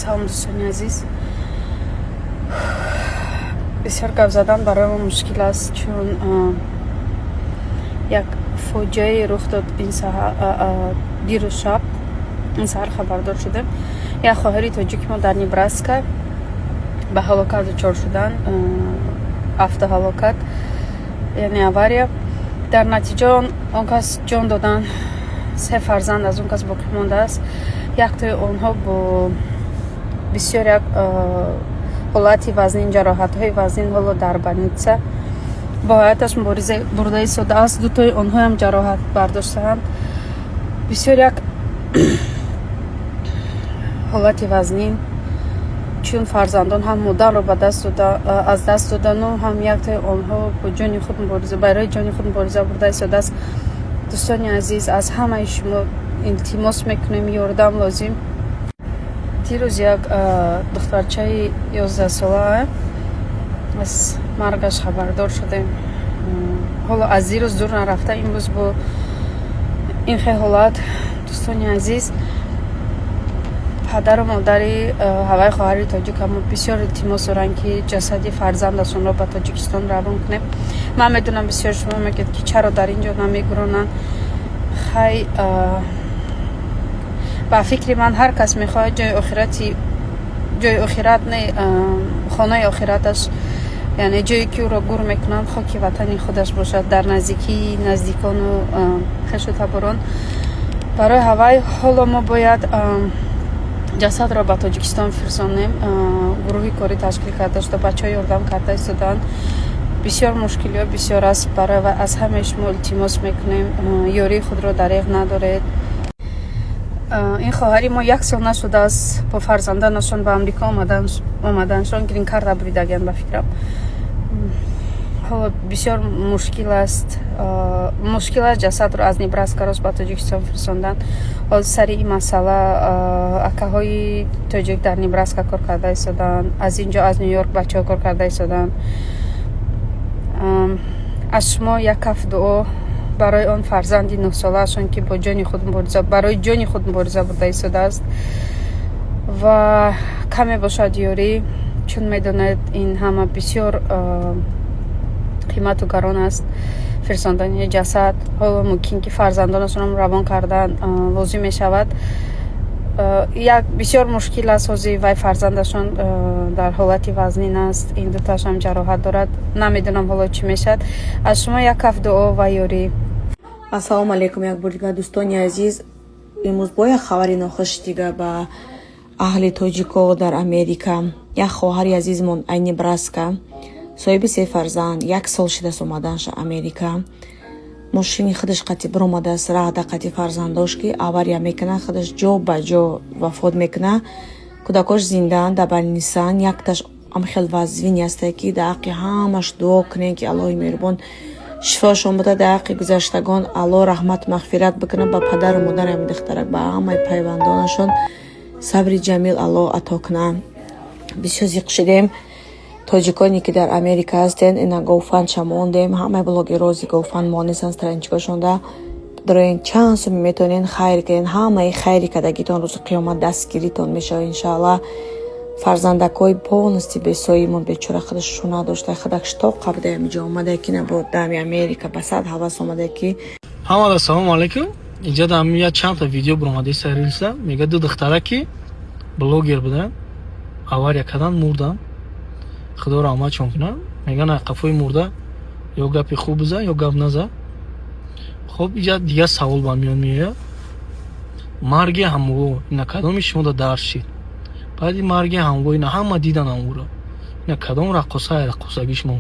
Салом, дӯстони азиз. Бисёр гап задан барои мо мушкил аст, чун як фоҷиае рух дод ин дирӯз шаб. Ин саҳар хабардор шудем, як хоҳари тоҷики мо дар Небраска ба ҳалокат дучор шуданд, автоҳалокат, яъне авария. Дар натиҷа он кас ҷон доданд, се фарзанд аз он кас боқӣ мондааст. Яктои онҳо бо бисёр як ҳолати вазнин, ҷароҳатҳои вазнин, ҳоло дар больница бо ҳаёташ мубориза бурда истодааст. Дутои онҳоам ҷароҳат бардоштаанд, бисёр як ҳолати вазнин, чун фарзандон ҳам модарро ба даст дода, аз даст додану ҳам яктои онҳо бо ҷони худ мубориза, барои ҷони худ мубориза бурда истодааст. Дӯстони азиз, аз ҳамаи шумо илтимос мекунем, ёрдам лозим. Дирӯз як духтарчаи 11-сола аз маргаш хабардор шудем. Ҳоло аз дирӯз дур нарафта, имрӯз бо ин хел ҳолат. Дӯстони азиз, падару модари ҳаваи хоҳари тоҷикамо бисёр илтимос доранд, ки ҷасади фарзандашонро ба Тоҷикистон равон кунем. Ман медонам, бисёр шумо мегӯед, ки чаро дар ин ҷо намегуронанд. Хай, ба фикри ман, ҳар кас мехоҳад ҷои охирати, ҷои охират не, хонаи охираташ, яъне ҷое ки ӯро гур мекунанд, хоки ватани худаш бошад, дар наздикии наздикону хешу таборон. Барои ҳавай ҳоло мо бояд ҷасадро ба Тоҷикистон фирсонем. Гурӯҳи корӣ ташкил карда шуда, бачаҳо ёрдам карда истодаанд. Бисёр мушкилиҳо бисёр аст. Барои вай аз ҳамаи шумо илтимос мекунем, ёрии худро дареғ надоред. Ин хоҳари мо як сол нашудааст бо фарзанданашон ба Амрико омаданшон, грин-карта буридагианд, ба фикрам. Ҳоло бисёр мушкил аст, мушкил аст ҷасадро аз Небраска рост ба Тоҷикистон фирсондан. Ҳоло сари ин масъала акаҳои тоҷик дар Небраска кор карда истодаанд, аз ин ҷо, аз Ню Йорк бачаҳо кор карда истодаанд. Аз шумо як каф дуо барои он фарзанди 9-солаашон, ки бо ҷони худ мубориза, барои ҷони худ мубориза бурда истодааст, ва каме бошад ёрӣ, чун медонед, ин ҳама бисёр қимату гарон аст, фирсондани ҷасад. Ҳоло мумкин ки фарзандонашонам равон кардан лозим мешавад. Як бисёр мушкил аст. Ҳозир вай фарзандашон дар ҳолати вазнин аст, ин дуташам ҷароҳат дорад. Намедонам, ҳоло чӣ мешавад. Аз шумо як каф дуо ва ёрӣ. Ассалому алайкум як бор дигар, дӯстони азиз. Имрӯз бо як хабари нохуш дигар ба аҳли тоҷико дар Америка. Як хоҳари азизмон ай Небраска, соҳиби се фарзанд, як сол шидааст омаданша Америка. Мошини худаш қати биромадааст раҳда, қати фарзандош, ки авария мекунад, худаш ҷо ба ҷо вафот мекунад. Кӯдакош зиндаанд, дар больница н, якташ амхел вазвин ҳастае, ки дар ҳаққи ҳамаш дуо кунем, ки Аллоҳи меҳрубон шифошон буда, дар ҳаққи гузаштагон Аллоҳ раҳмат мағфират бикунад, ба падару модари ҳами духтарак, ба ҳамаи пайвандонашон сабри ҷамил Аллоҳ ато кунад. Бисёр зиқ шудем. Тоҷиконе ки дар Америка ҳастен, ина GoFund ша мондем, ҳамаи блогерози GoFund монесанд страничка шонда. Дороен, чанд суми метавонен хайр кунен, ҳамаи хайри кардагитон рӯзи қиёмат дастгиритон мешавад, иншоаллоҳ. Фарзандакҳои полностью бесоимон, бечора, худашро надошта, худак штоқа буда, ҳамиҷо омада, ки набод дами Америка ба сад ҳавас омада ки. Ҳамада салому алайкум. Инҷа дар як чандта видео биромадаиста, рилса мега, ду духтара ки блогер буданд, авария кардан, мурданд, Худо раҳматшон кунад. Меган, қафои мурда ё гапи хуб бизан, ё гап наза. Хоб, иҷа дигар савол ба миён меояд: марги ҳамво ина кадоми шумо дарс шид? Баъди марги ҳамво ина ҳама дидан ҳамвора. Ина кадом раққоса ай раққосагишмо,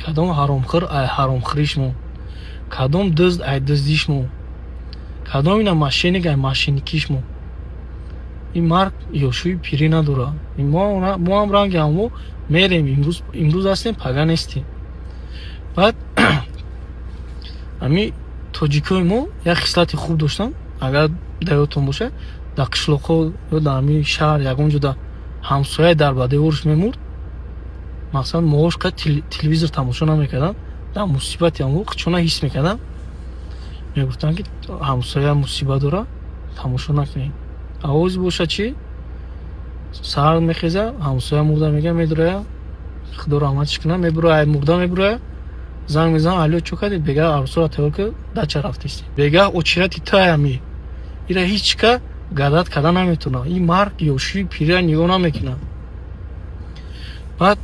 кадом ҳаромхӯр ай ҳаромхӯришмо, кадом дузд ай дуздишмо, кадом ина мошенник ай мошенник ишмо? Ин марг ёшӯи пирӣ надорад. Мо ҳам ранги ҳамво мерем, имрӯз ҳастем, пага нестем. Баъд ҳами тоҷикои мо як хислати хуб доштанд, агар дар ёдтон бошад, дар қишлоқҳо ё дар ҳамин шаҳр ягон ҷо да ҳамсояи дар бадеворш мемурд, масалан, моҳош қад телевизор тамошо намекарданд, дар мусибати ҳамво чуна ҳис мекарданд, мегуфтанд, ки ҳамсоя мусибат дорад, тамошо накунед. Авози бошад чӣ? Саҳар мехеза, ҳамсоя мурда мега, медуроя, худо раҳматиш кунад, мебуроя, ай мурда мебуроя, занг мезанам: «Алё, чӯ кардед?» Бега арӯсоро тайёр ки дача рафтистем. Бега очирати таями ира ҳеҷ ка гадат карда наметавонад. Ин марг ёши пирия нигоҳ намекунад. Баъд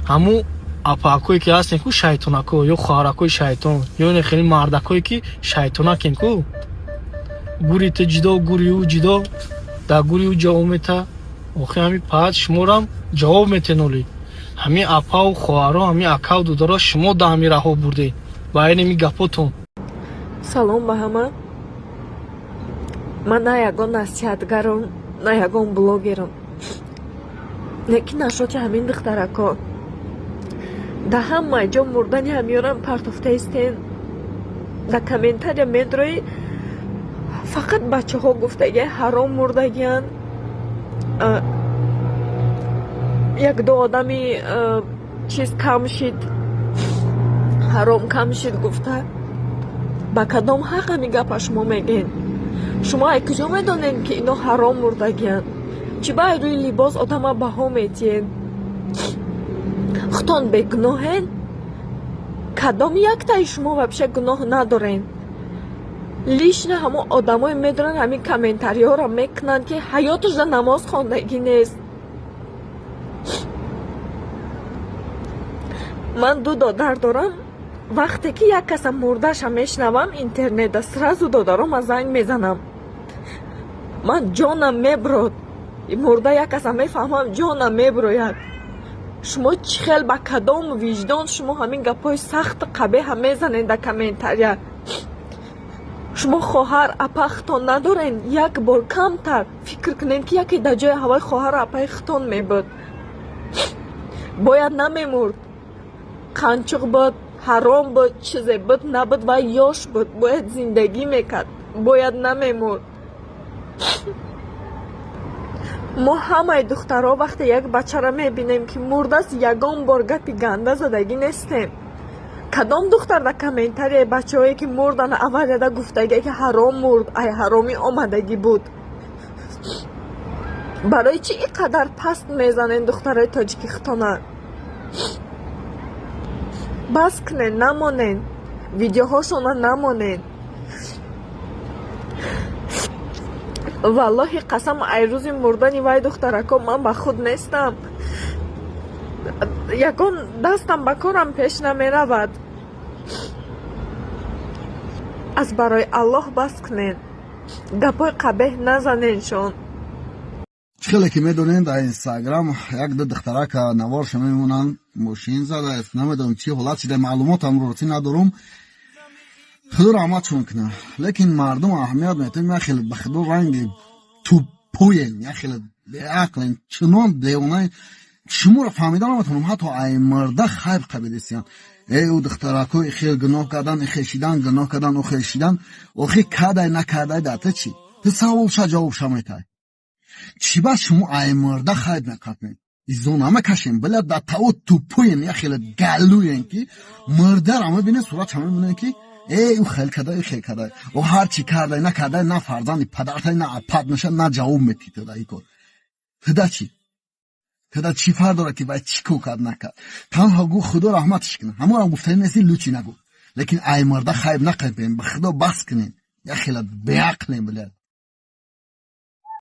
ҳамун апаакое ки ҳастем ку, шайтонако ё хоҳаракои шайтон, ё не, хеле мардакое ки шайтонакем ку, гури ту ҷидо, гури ӯ ҷидо, дар гури ӯ ҷавоб мета. Охи ҳами паат шуморам ҷавоб метеноли. Ҳамин апаву хоҳаро, ҳамин акаву дударо шумо да ҳамин раҳо бурдед ба айнами гапотон. Салом ба ҳама. Ман на ягон насиҳатгарам, на ягон блогерам, лекин нашоти ҳамин духтарако да ҳама ҷо мурдани ҳамёрам партофта истен. Да комментария медрои, фақат бачаҳо гуфтагия ҳаром мурдагиян. Як-ду одами чиз кам шид, ҳаром кам шид гуфта. Ба кадом ҳақ ҳамин гапа шумо мегӯед? Шумо ай куҷо медонед, ки ино ҳаром мурдагиянд? Чӣ ба ай рӯи либос одама баҳо метиҳед? Худтон бегуноҳен? Кадом яктаи шумо вообще гуноҳ надорен? Лично ҳамон одамое медонанд, ҳамин комментариҳоро мекунанд, ки ҳаёташда намоз хондагӣ нест. Ман ду додар дорам. Вақте ки як каса мурдаша мешунавам интернетда, сразу додарома занг мезанам. Ман ҷонам мебурод. Мурда як каса мефаҳмам, ҷонам мебурояд. Шумо чӣ хел, ба кадом виҷдон шумо ҳамин гапҳои сахту қабеҳа мезанед дар комментария? Шумо хоҳар, апа худтон надорен? Як бор камтар фикр кунед, ки яке дар ҷои ҳавои хоҳару апаи худтон мебуд, бояд намемурд. Қанчуқ буд, ҳаром буд, чизе буд, набуд, вай ёш буд, бояд зиндагӣ мекард, бояд намемурд. Мо ҳамаи духтарҳо вақте як бачаро мебинем, ки мурдааст, ягон бор гапи ганда задагӣ нестем. Кадом духтар дар комментарияи бачаҳое, ки мурдан, аварияда гуфтагие, ки ҳаром мурд, ай ҳаромӣ омадагӣ буд? Барои чӣ ин қадар паст мезанед духтарои тоҷики худтона? Бас кунед, намонед, видеоҳошона намонед. Валлоҳи қасам, ай рӯзи мурдани вай духтарако ман ба худ нестам. Ягон дастам ба корам пеш намеравад. Аз барои Аллоҳ бас кунед, гапҳои қабеҳ назанедшон. Чӣ хеле ки медонед, дар Инстаграм як ду духтарака наворша мемонанд, мошин задааст. Намедонам, чӣ ҳолат шида, маълумотам росӣ надорум. Худо раҳматшон кунад, лекин мардум аҳамият метем. Як хеле, ба худо, ранги тупоен, як хеле беақлен, чунон девонаен, шуморо фаҳмида наметавонам. Ҳатто ай мурда хайб қабидистиян. Э, ӯ духтарако хел гуноҳ кардан, ихел шидан, гуноҳ кардан, ӯ хел шидан. Охи кадай, накардай, дар ту чӣ? Ту саволша, ҷавобша метай. Чӣ ба шумо ай мурда хайб меқапед, изо намекашем? Била, да тао тупоен, як хеле галӯен, ки мурдара мебинед, суратша мебинед, ки э, ӯ хел када, ӯ хел када. Ӯ ҳар чӣ кардай, накардай, на фарзанди падартай, на апат меша, на ҷавоб метӣ ту дар ин кор. Туда чӣ? Туда чӣ фарқ дорад, ки вай чӣ кор кард, накард? Танҳо гӯ, худо раҳматиш кунад. Ҳамонам гуфтанӣ нести, лучи нагӯ, лекин ай мурда хайб нақапем. Ба худо, бас кунед, як хела беақлем, била.